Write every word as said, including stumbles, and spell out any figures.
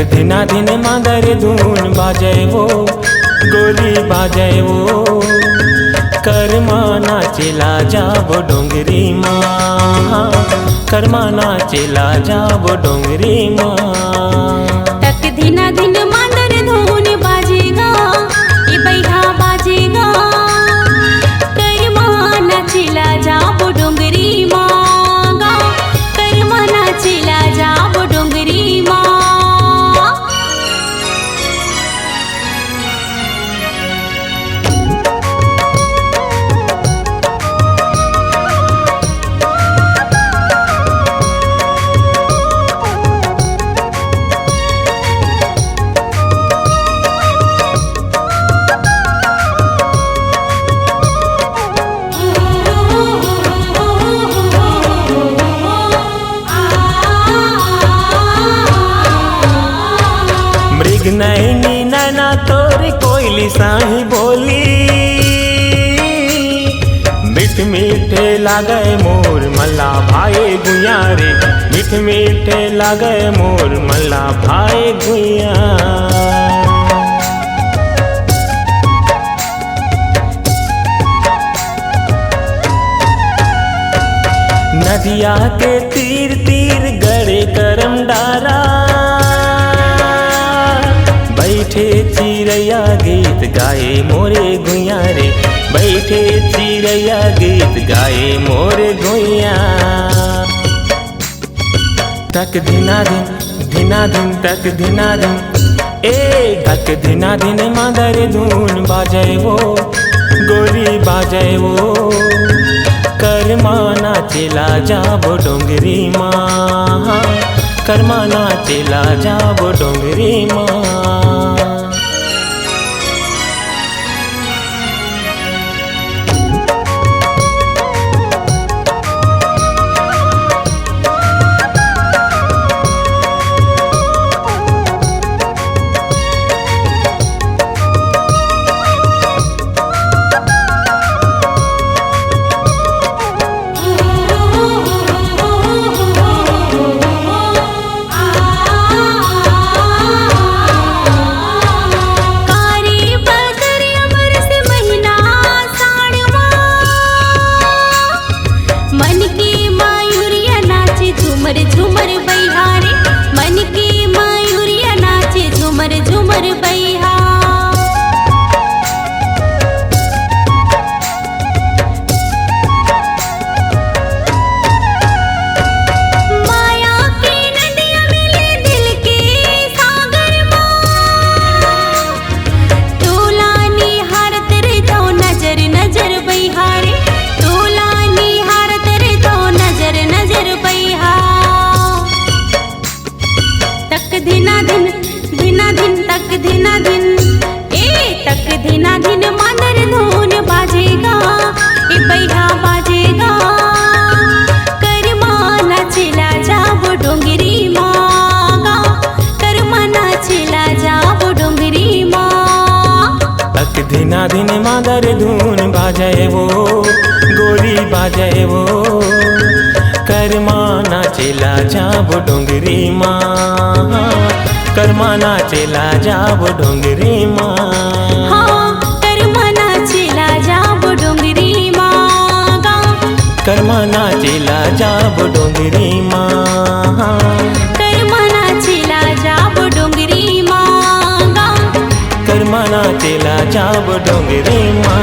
धिना धिन मांदर धुन बाजय वो, गोरी बाजय वो, करमा नाचेला जाबो डोंगरी मा, करमा नाचेला जाबो डोंगरी मा। तक धिना धिन मांदर धुन बाजेगा, ए बइहा बाजेगा, करमा नाचेला जाबो डोंगरी मा गा, करमा नाचेला जाबो डोंगरी मा। मृग नैनी नैना तोर कोयली साही बोली, मीठ मीठ लागे मोर मल्ला भाई गुइया रे, मीठ मीठ लागे मोर मल्ला भाई गुइया। नदिया के तीर तीर गड़े करम डारा, बैठे चिरैया गीत गाए मोरे गुइया रे, बैठे चिरैया गीत गाए मोरे गुइया। तक धिना धिन, धिना धिन, तक धिना धिन, ए तक धिना धिन मांदर धुन बाजय वो, गोरी बाजय वो, करमा नाचेला जाबो डोंगरी मा, करमा नाचेला जाबो डोंगरी मा। कारी बदरिया बरस महीना साड़वा, मन के मायुरिया नाचे झूमर झूमर बइहा रे, मन के मायुरिया नाचे झूमर झूमर बइहा। माया के नदिया मिले दिल के सागर मा, तोला निहारत रहिथों नजर नजर बइहा रे, तोला निहारत रहिथों नजर नजर बइहा। तक धिना धिन, धिना धिन, तक धिना धिन, ए तक धिना धिन मांदर धुन बाजेगा, ए बइहा बाजेगा, करमा नाचेला जाबो डोंगरी मा गा, करमा नाचेला जाबो डोंगरी मा। तक धिना धिन मांदर धुन बाजय वो, गोरी बाजय वो, करमा नाचेला जाबो डोंगरी मा, करमा नाचेला जाबो डोंगरी मा। हाँ, करमा नाचेला जाबो डोंगरी मा गा, करमा नाचेला जाबो डोंगरी मा। करमा नाचेला जाबो डोंगरी मा गा, करमा नाचेला जाबो डोंगरी मा।